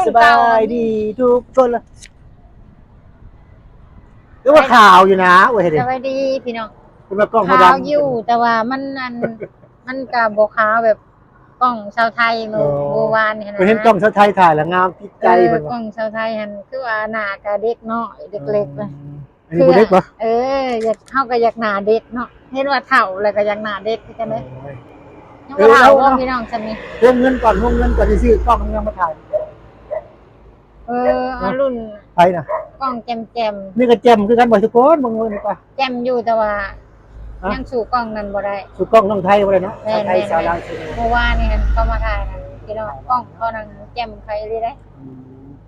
ສະບາຍດີທຸກຄົນ ຄືວ່າຂາວຢູ່ນະ ໂອ້ຍ ເດ ສະບາຍດີພີ່ນ້ອງ ເປັນວ່າກ້ອງບໍ່ດຳ ຂາວຢູ່ ແຕ່ວ່າມັນອັນ ມັນກະບໍ່ຂາວແບບກ້ອງຊາວໄທ ເອີ ມື້ວານນີ້ຫັ້ນນະ ເຫັນກ້ອງຊາວໄທຖ່າຍແລ້ວງາມຕິດໃຈ ເອີ ເພິ່ນວ່າ ກ້ອງຊາວໄທຫັ້ນ ຄືວ່າໜ້າກະເດັກນ້ອຍເດັກເລັກ ເອີ ອັນນີ້ບໍ່ເດັກບໍ່? ເອີ ຢາກ ເຮົາກໍຢາກໜ້າເດັກເນາະ ເຫັນວ່າເຖົ້າແລ້ວກໍຢາກໜ້າເດັກຄືກັນເດ້ ໂອ້ຍ ຍັງບໍ່ເຖົ້າ ເອີ ເອົາ ເອົາ ພີ່ນ້ອງ ຊ່ຳນີ້ ໂຮມເງິນກ່ອນ ໂຮມເງິນກ່ອນ ຊິຊື້ກ້ອງງາມມາຖ່າຍ ເອີ ເອົາ ເນາະ ລຸ້ນ ໃຜນະ ກ້ອງແຈ່ມໆ ນີ້ກໍແຈ່ມຄືກັນບໍ່ທຸກຄົນ ເບິ່ງເບິ່ງນີ້ກະ ແຈ່ມຢູ່ ແຕ່ວ່າ ຮະ ຍັງສູ້ກ້ອງນັ້ນບໍ່ໄດ້ ສູ້ກ້ອງນ້ອງໄທບໍ່ໄດ້ເນາະ ແມ່ນ ຊາວໄທ ແມ່ນ ຊາວລາວ ແມ່ນ ຊາວນີ້ ມື້ວານນີ້ຫັ້ນເຂົາມາຖ່າຍນັ້ນ ພີ່ນ້ອງ ກ້ອງເຂົານັ້ນແຈ່ມໄຄເລີຍເດ້ ອືມ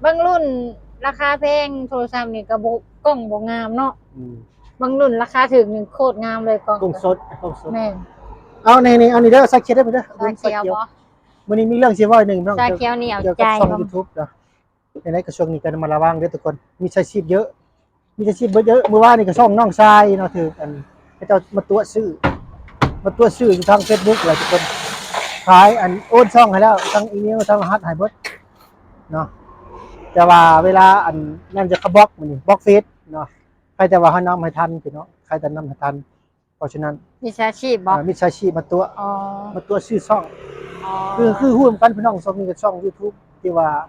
ເບິ່ງລຸ້ນລາຄາແພງ ໂທລະສັບນີ້ກໍບໍ່ ກ້ອງບໍ່ງາມເນາະ ອືມ ເບິ່ງລຸ້ນລາຄາຖືກນີ້ໂຄດງາມເລີຍກ້ອງ ກ້ອງສົດ ກ້ອງສົດ ແມ່ນ ເອົານີ້ ນີ້ ເອົານີ້ເດີ ຊາຂຽວເດີ ເດີ ຊາຂຽວ ຊາຂຽວບໍ່? ມື້ນີ້ມີເລື່ອງຊິເວົ້າໜຶ່ງ ນ້ອງ ຊາຂຽວນີ້ເອົາໃຈ ກ່ຽວກັບຊ່ອງຢູທູບເນາະ ຈັ່ງໃດກໍຊ່ວງນີ້ກໍລະມັດລະວັງເດີທຸກຄົນ ມິດສາຊີບເຍອະ ມິດສາຊີບເບີດເຍອະ ມື້ວານນີ້ກໍຊ່ອງນ້ອງຊາຍເນາະ ຖືກອັນ ເຂົາເຈົ້າມາຕົວະຊື້ ມາຕົວະຊື້ຢູ່ທາງເຟສບຸກແຫຼະທຸກຄົນ ຂາຍອັນໂອນຊ່ອງໃຫ້ແລ້ວ ທັງອີເມວ ທັງລະຫັດໃຫ້ເບິດເນາະ ແຕ່ວ່າເວລາອັນນັ້ນຈະຂະບລັອກ ມື້ນີ້ບລັອກເຟສເນາະ ໃຄແຕ່ວ່າເຮົານຳໃຫ້ທັນພີ່ນ້ອງ ໃຄແຕ່ນຳໃຫ້ທັນ ເພາະສະນັ້ນ ມິດສາຊີບບໍ່? ເອີ ມິດສາຊີບມາຕົວະ ອໍ ມາຕົວະຊື້ຊ່ອງ ອໍ ຄື ຄືຮູ້ນຳກັນພີ່ນ້ອງ ຊ່ອງນີ້ກໍຊ່ອງຢູທູບທີ່ວ່າ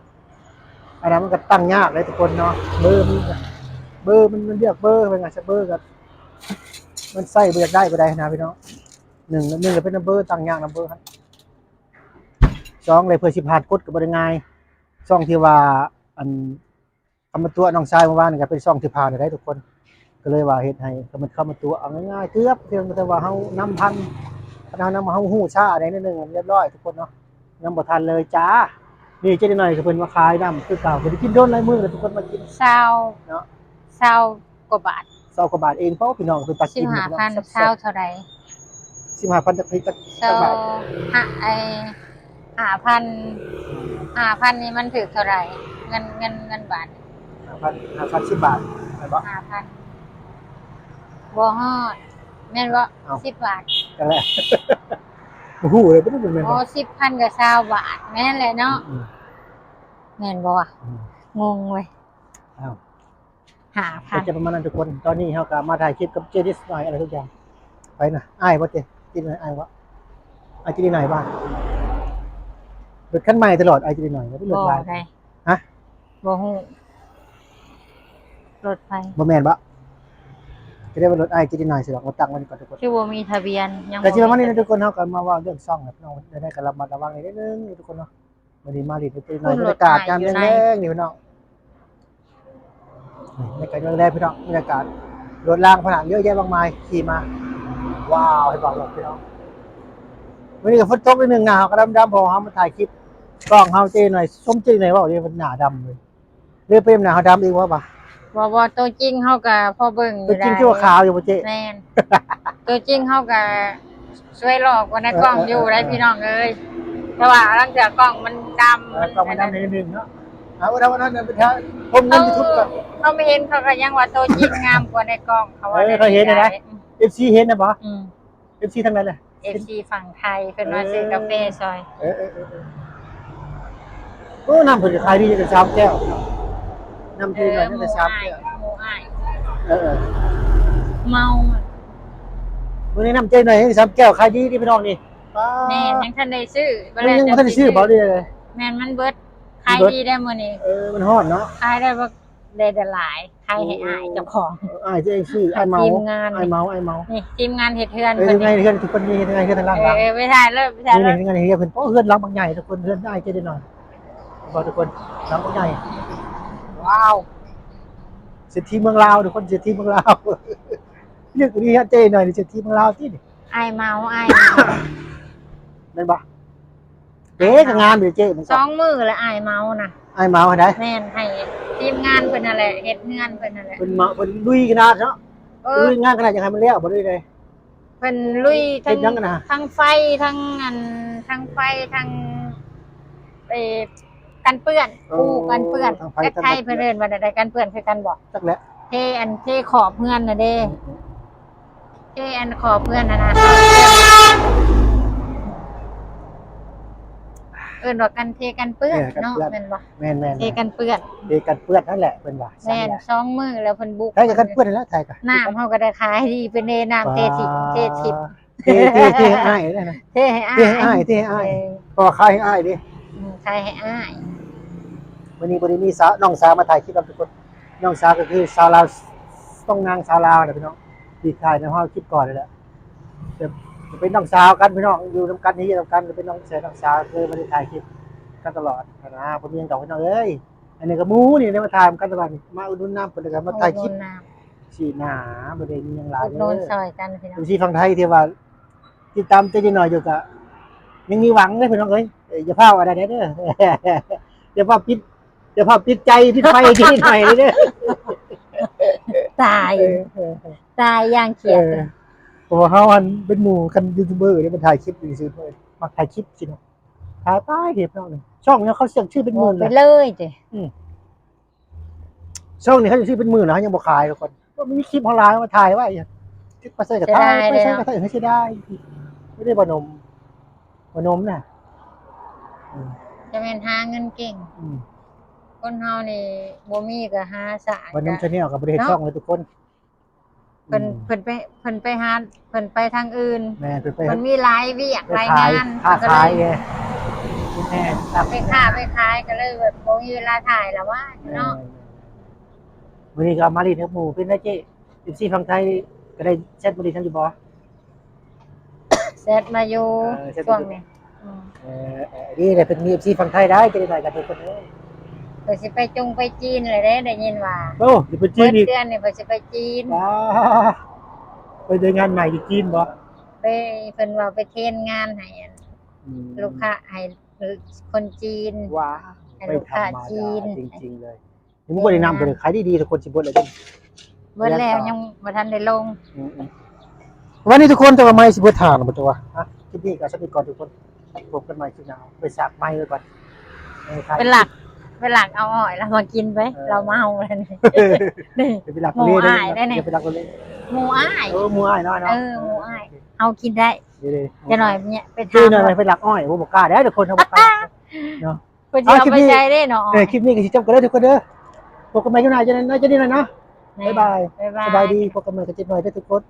ອັນນັ້ນມັນກໍຕັ້ງຍາກເດ້ທຸກຄົນເນາະ ເບີມັນ ເບີມັນ ມັນເລືອກເບີ ມັນອາດຈະເບີກໍ ມັນໃຊ້ບໍ່ຢາກໄດ້ບໍ່ໄດ້ນະພີ່ນ້ອງ ໜຶ່ງ ໜຶ່ງກໍເປັນນຳເບີ ຕັ້ງຍາກນຳເບີຫັ້ນ ສອງ ແລ້ວເພື່ອຊິຜ່ານກົດກໍບໍ່ໄດ້ງ່າຍ ຊ່ອງທີ່ວ່າ ອັນ ຄຳມາຕົວະນ້ອງຊາຍເມື່ອວານນີ້ກໍເປັນຊ່ອງທີ່ຜ່ານໄດ້ທຸກຄົນ ກໍເລີຍວ່າເຮັດໃຫ້ ກໍມັນຄຳມາຕົວະ ເອົາງ່າຍໆ ເກືອບ ພຽງແຕ່ວ່າເຮົານຳທັນ ຄັນເຮົານຳ ເຮົາຮູ້ຊ້າໄດ໋ໜ້ອຍໜຶ່ງ ລຽບຮ້ອຍທຸກຄົນເນາະ ຍັງບໍ່ທັນເລີຍຈ້າ ນີ້ເຈ້ເດນ້ອຍກໍເພິ່ນມາຂາຍນຳຄືເກົ່າ ບໍ່ໄດ້ກິນດົນຫຼາຍມື້ແລ້ວ ທຸກຄົນມາກິນຊາວເນາະ ຊາວກວ່າບາດ ຊາວກວ່າບາດເອງ ເພາະວ່າພີ່ນ້ອງເພິ່ນຕັກກິນ ສິບຫ້າພັນ ພີ່ນ້ອງ ຊາວເທົ່າໃດ? ສິບຫ້າພັນ ຈັກ ຈັກ ຈັກບາດ? ຫ້າ ໄອ້ ຫ້າພັນ ຫ້າພັນນີ້ມັນຖືກເທົ່າໃດ? ເງິນ ເງິນ ເງິນບາດ ຫ້າພັນ ຫ້າພັນ ສິບບາດ ແມ່ນບໍ່? ຫ້າພັນ ບໍ່ຮອດ ແມ່ນບໍ່? ເອົ້າ ສິບບາດ ຈັ່ງແຫຼະ ບໍ່ຮູ້ເລີຍ ບໍ່ຮູ້ແມ່ນບໍ່? ອໍ ສິບພັນກໍຊາວບາດ ແມ່ນແຫຼະເນາະ ອືມ ແມ່ນບໍ່ວະ? ອືມ ງົງເວີຍ ອ້າວ ຫ້າພັນ ກໍຈະປະມານນັ້ນທຸກຄົນ ຕອນນີ້ເຮົາກໍມາຖ່າຍຄລິບກັບເຈ້ນິດໜ້ອຍ ອະໄລທຸກຢ່າງ ໄປນະ ອ້າຍບໍ່ເຈ້ ເຈ້ນິດໜ້ອຍ ອ້າຍບໍ່ ອ້າຍເຈ້ນິດໜ້ອຍບໍ່ ລົດຄັນໃໝ່ຕະຫຼອດ ອ້າຍເຈ້ນິດໜ້ອຍ ເປັນລົດຫຼາຍ ບໍ່ໄດ້ ຮະ ບໍ່ຮູ້ ລົດໃຜ ບໍ່ແມ່ນບໍ່? ຈະໄດ້ວ່າລົດອ້າຍເຈ້ນິດໜ້ອຍຊິດອກ ມາຕັ້ງໄວ້ນີ້ກ່ອນທຸກຄົນ ຄືບໍ່ມີທະບຽນ ຍັງ ກໍຊິປະມານນີ້ນະທຸກຄົນ ເຮົາກໍມາເວົ້າເລື່ອງຊ່ອງແຫຼະ ພີ່ນ້ອງ ໄດ້ກໍລະມັດລະວັງໃນດໜຶ່ງທຸກຄົນເນາະ ມື້ນີ້ມາຫຼິ້ນໃນເຈ້ນ້ອອຍ ບັນຍາກາດຍາມແລງໆ ນີ້ພີ່ນ້ອງ ນີ້ບັນຍາກາດຍາມແລງພີ່ນ້ອງ ບັນຍາກາດລົດລາງພະນະເຍອະແຍະມາກມາຍ ຂີ່ມາ ວ້າວ ໃຫ້ບອກເລີຍພີ່ນ້ອງ ມື້ນີ້ກໍຝົນຕົກໜ້ອຍໜຶ່ງ ໜ້າເຮົາກໍດຳໆ ເພາະວ່າເຮົາມາຖ່າຍຄລິບ ກ້ອງເຮົາເຈ້ໜ້ອຍ ຊົມເຈ້ໜ້ອຍເວົ້າເດ້ ມັນໜ້າດຳເລີຍ ຫຼືເປັນໜ້າເຮົາດຳເອງວະ ບໍ່ ບໍ່ ໂຕຈິງເຮົາກໍພໍເບິ່ງຢູ່ ໂຕຈິງ ໄດ້ ຄືວ່າຂາວຢູ່ບໍ່ເຈ້? ແມ່ນ ໂຕຈິງເຮົາກໍ ສວຍຫຼໍ່ກວ່າໃນກ້ອງຢູ່ໄດ໋ ເອີ ເອີ ພີ່ນ້ອງເອີຍ ເອີ ແຕ່ວ່າລາງເທື່ອກ້ອງມັນດຳ ເອີ ມັນ ກ້ອງມັນດຳໜ້ອຍໜຶ່ງເນາະ ເອົາ ເອົາ ເອົາ ເອົາ ເອົາ ເອົາ ເອົາ ເຮົາມາເຫັນເຂົາກໍຍັງວ່າໂຕຈິງງາມກວ່າໃນກ້ອງ ເຂົາວ່າ ເອີ ເຂົາເຫັນນະ ເອັຟຊີເຫັນນະບໍ່? ອືມ ເອັຟຊີທາງໃດລະ? ເອັຟຊີຝັ່ງໄທ ເພິ່ນວ່າ ເອີ ຊື້ກາເຟຊ່ອຍ ເອີ ເອີ ເອີ ເອີ ໂອ້ ນ້ຳເພິ່ນກໍຂາຍດີ ຈັກສາມແກ້ວ ນ້ຳເພິ່ນໜ້ອຍ ເອີ ຈັ່ງໄດ້ສາມແກ້ວ ໝູ່ອ້າຍ ໝູ່ອ້າຍ ເອີ ເອີ ເມົາ ມື້ນີ້ນ້ຳເຈ້ໜ້ອຍ ສາມແກ້ວ ຂາຍດີເດ້ພີ່ນ້ອງນີ້ ປ້າ ແມ່ນ ຍັງທັນໄດ້ຊື້ ຍັງ ຍັງບໍ່ທັນໄດ້ຊື້ບໍ່ ຫຼືໃດ? ແມ່ນ ມັນເບິດ ຂາຍດີໄດ໋ມື້ນີ້ ເອີ ມັນຮ້ອນເນາະ ຂາຍໄດ້ບໍ່ ໄດ້ ໄດ້ຫຼາຍ ຂາຍໃຫ້ ໂອ້ ອ້າຍເຈົ້າຂອງ ເອີ ອ້າຍເຈົ້າເອງຊື້ ອ້າຍເມົາ ທີມງານ ອ້າຍເມົາ ອ້າຍເມົາ ນີ້ທີມງານເຮັດເຮືອນ ເອີ ເພິ່ນ ເຮັດເຮືອນ ທຸກຄົນມີເຮັດເຮືອນ ເຮືອນຫຼັງ ເອີ ໄປຖ່າຍເລີຍ ໄປຖ່າຍເລີຍ ນີ້ເຮືອນເຮືອນເຮືອນ ເພິ່ນ ໂອ້ ເຮືອນຫຼັງບັກໃຫຍ່ທຸກຄົນ ເຮືອນອ້າຍເຈ້ເດໜ້ອຍ ເຫັນບໍ່ທຸກຄົນ ຫຼັງບັກໃຫຍ່ ວ້າວ ເສດຖີເມືອງລາວທຸກຄົນ ເສດຖີເມືອງລາວ ນຶກດີເຈົ້ເດໜ້ອຍ ເສດຖີເມືອງລາວຕິ ອ້າຍເມົາ ອ້າຍເມົາ ແມ່ນບໍ່? ເດ້ ກໍງາມຢູ່ເຈ້ ມັນກໍ ສອງມື້ແລ້ວອ້າຍເມົານະ ອ້າຍເມົາຫັ້ນໃດ ແມ່ນ ໃຫ້ທີມງານເພິ່ນຫັ້ນແຫຼະ ເຮັດເຮືອນເພິ່ນຫັ້ນແຫຼະ ເພິ່ນເມົາ ເພິ່ນລຸຍຂະໜາດເນາະ ເອີ ລຸຍງານຂະໜາດ ຢາກໃຫ້ມັນແລ້ວບໍ່ ຫຼືໃດ? ເພິ່ນລຸຍທັງ ເຮັດຫຍັງຫັ້ນນະ? ທັງໄຟ ທັງອັນ ທັງໄຟ ທັງ ເອີ ກັນເປື້ອນ ໂອ້ ປູກັນເປື້ອນ ທາງໄຟ ທາງ ໄທເພິ່ນເອີ້ນວ່າໃດ ກັນເປື້ອນຄືກັນບໍ່? ຈັກແຫຼະ ເທອັນ ເທຂອບເຮືອນນະເດ້ ອືມ ເທອັນຂອບເຮືອນຫັ້ນນະ ຂອບເຮືອນ ອ້າຍ ເອີ້ນວ່າກັນເທກັນເປື້ອນ ເອີ ກັນ ເນາະ ເປື້ອນ ແມ່ນບໍ່? ແມ່ນໆໆ ເທກັນເປື້ອນ ເທກັນເປື້ອນນັ້ນແຫຼະເພິ່ນວ່າ ແມ່ນ ຊັ້ນແຫຼະ ສອງມື້ແລ້ວເພິ່ນບຸກ ໃຜກັນເປື້ອນນັ້ນແຫຼະ ໃຜກໍ ນ້ຳເຮົາກໍໄດ້ຂາຍດີ ເພິ່ນເດ ນ້ຳເທຖິ້ມ ເທຖິ້ມ ເທ ເທ ເທໃຫ້ອ້າຍເດ້ນະ ເທໃຫ້ອ້າຍ ເທໃຫ້ອ້າຍ ເທໃຫ້ອ້າຍ ເອີ ເພາະວ່າຂາຍໃຫ້ອ້າຍເດ້ ອືມ ຂາຍໃຫ້ອ້າຍ. ມື້ນີ້ບໍ່ໄດ້ມີສາວ ນ້ອງສາວມາຖ່າຍຄລິບນຳທຸກຄົນ ນ້ອງສາວກໍຄືສາວລາວ ຕ້ອງນາງສາວລາວນະພີ່ນ້ອງ ທີ່ຖ່າຍນຳເຮົາຄລິບກ່ອນນີ້ແຫຼະ ແບບເປັນນ້ອງສາວກັນພີ່ນ້ອງ ຢູ່ນຳກັນ ເຮັດນຳກັນ ເປັນນ້ອງແຊນ້ອງສາວ ເລີຍບໍ່ໄດ້ຖ່າຍຄລິບກັນຕະຫຼອດຫັ້ນນະ ບໍ່ມີຫຍັງດອກພີ່ນ້ອງເອີຍ. ອັນນີ້ກໍໝູ່ນີ້ໄດ້ມາຖ່າຍນຳກັນຕະຫຼອດ ມາອຸດໜູນນຳເພິ່ນ ແລ້ວກໍມາຖ່າຍຄລິບ ອຸດໜູນນຳ ຊີ້ນະ ບໍ່ໄດ້ມີຫຍັງຫຼາຍ ອຸດໜູນ ເດີ ຊ່ອຍກັນພີ່ນ້ອງ ເອັຟຊີ ຝັ່ງໄທທີ່ວ່າຕິດຕາມເຈໜ້ອຍຢູ່ ກໍຍັງມີຫວັງເດ້ພີ່ນ້ອງເອີຍ ເອີ ຢ່າຟ້າວອັນນັ້ນເດີ ຢ່າຟ້າວປິດ ຢ່າຟ້າວປິດໃຈ ປິດໄຟເຈໜ້ອຍເດີ ຕາຍ ເອີ ຕາຍຢ່າງຂຽດ ເອີ ເພາະວ່າເຮົາຫັ້ນເປັນໝູ່ກັນ ຢູທູບເບີເດ້ ມັນຖ່າຍຄລິບຊື່ໆ ມັກຖ່າຍຄລິບຊີ້ນະ ຖ່າຍໄປເຮັດເນາະ ຊ່ອງນີ້ເຂົາເຊື່ອຖືເປັນໝື່ນ ໄປເລີຍຕິ ອືມ ຊ່ອງນີ້ເຂົາເຊື່ອຖືເປັນໝື່ນ ເຮົາຍັງບໍ່ຂາຍທຸກຄົນ ມັນມີຄລິບເຮົາຫຼາຍ ເອົາມາຖ່າຍໄວ້ ເກັບໄປໃສ່ກະຖາຍ ໄປໃສ່ກະຖາຍ ເສຍດາຍ ບໍ່ໄດ້ບໍ່ໜົມ ບໍ່ໜົມນະ ອືມ ຈະແມ່ນຫາເງິນເກັ່ງ ອືມ ຄົນເຮົານີ້ບໍ່ມີກໍຫາສາຍ ບໍ່ໜົມ ກໍ Channel ກໍບໍ່ໄດ້ເຮັດ ເນາະ ຊ່ອງເລີຍທຸກຄົນ ເພິ່ນ ອືມ ເພິ່ນໄປ ເພິ່ນໄປຫາ ເພິ່ນໄປທາງອື່ນ ແມ່ນ ເພິ່ນໄປ ເພິ່ນມີຫຼາຍວຽກ ໄປ ຫຼາຍງານ ຄ້າຂາຍ ເພິ່ນກໍເລີຍ ແມ່ນ ແມ່ຄ້າໄປຂາຍ ກໍເລີຍແບບບໍ່ມີເວລາຖ່າຍລະວ່າ ເນາະ ແມ່ນ ມື້ນີ້ກໍເອົາມາຫຼິ້ນກັບໝູ່ ເປັນໄດເຈ້ ເອັຟຊີຝັ່ງໄທກໍໄດ້ແຊັດມາຫຼິ້ນນຳຢູ່ບໍ່? ແຊັດມາຢູ່ ເອີ ແຊັດມາຢູ່ ຊ່ວງນີ້ ອືມ ເອີ ເອີ ດີແຫຼະ ເພິ່ນມີເອັຟຊີຝັ່ງໄທໄດ້ ຈະໄດ້ໄດ້ກັນທຸກຄົນເອີຍ ເພິ່ນຊິໄປຈົງໄປຈີນແລ້ວເດ້ ໄດ້ຍິນວ່າ ໂອ້ ຊິໄປຈີນອີກ ເດືອນນີ້ເພິ່ນຊິໄປຈີນ ວ້າ ໄປໄດ້ງານໃໝ່ຢູ່ຈີນບໍ່? ໄປ ເພິ່ນວ່າໄປເທຣນງານໃຫ້ ອືມ ລູກຄ້າ ໃຫ້ ຄົນຈີນ ວ້າ ໃຫ້ລູກຄ້າຈີນ ໄປທຳມາດາຈິງໆເລີຍ ຍັງບໍ່ໄດ້ນຳ ເອີ ເພິ່ນຂາຍດີໆ ທຸກຄົນ ຊິເບິດແລ້ວເດ້ ເບິດແລ້ວ ຍັງບໍ່ທັນໄດ້ລົງ ອືມໆ ວັນນີ້ທຸກຄົນ ແຕ່ວ່າໄມ້ຊິເບິດຖານ ບໍ່ຕົວະ ອ່ະ ຄລິບນີ້ກໍສ່ຳນີ້ກ່ອນທຸກຄົນ ພົບກັນໃໝ່ຄລິບໜ້າ ໄປສາກໄມ້ໄວ້ກ່ອນ ເອີ ໄປລັກ ໄປລັກເອົາອ້ອຍລາວມາກິນໄປ ເອີ ລາວເມົາແລ້ວນີ້ ໄປລັກເລີຍ ໝູ່ອ້າຍໄດ້ນີ້ ໄປລັກເລີຍ ໝູ່ອ້າຍ ເອີ ໝູ່ອ້າຍເນາະ ເອີ ໝູ່ອ້າຍ ເຮົາກິນໄດ້ ເດີໆ ຈັກໜ້ອຍເນຍ ໄປຖາມ ເດີໜ້ອຍ ໄປລັກອ້ອຍ ໂອ້ ບໍ່ກ້າເດ້ ທຸກຄົນ ເຮົາບໍ່ກ້າເນາະ ເພິ່ນຊິເອົາໄປໃສເດ້ເນາະ ເອີ ຄລິບນີ້ກໍຊິຈົບກັນເດີທຸກຄົນເດີ ພົບກັນໃໝ່ຄລິບໜ້າ ຈະໄດ້ ຈະໄດ້ເນາະ ບາຍບາຍ ບາຍບາຍ ສະບາຍດີ ພົບກັນໃໝ່ກັບເຈັດໜ້ອຍເດີທຸກຄົນ.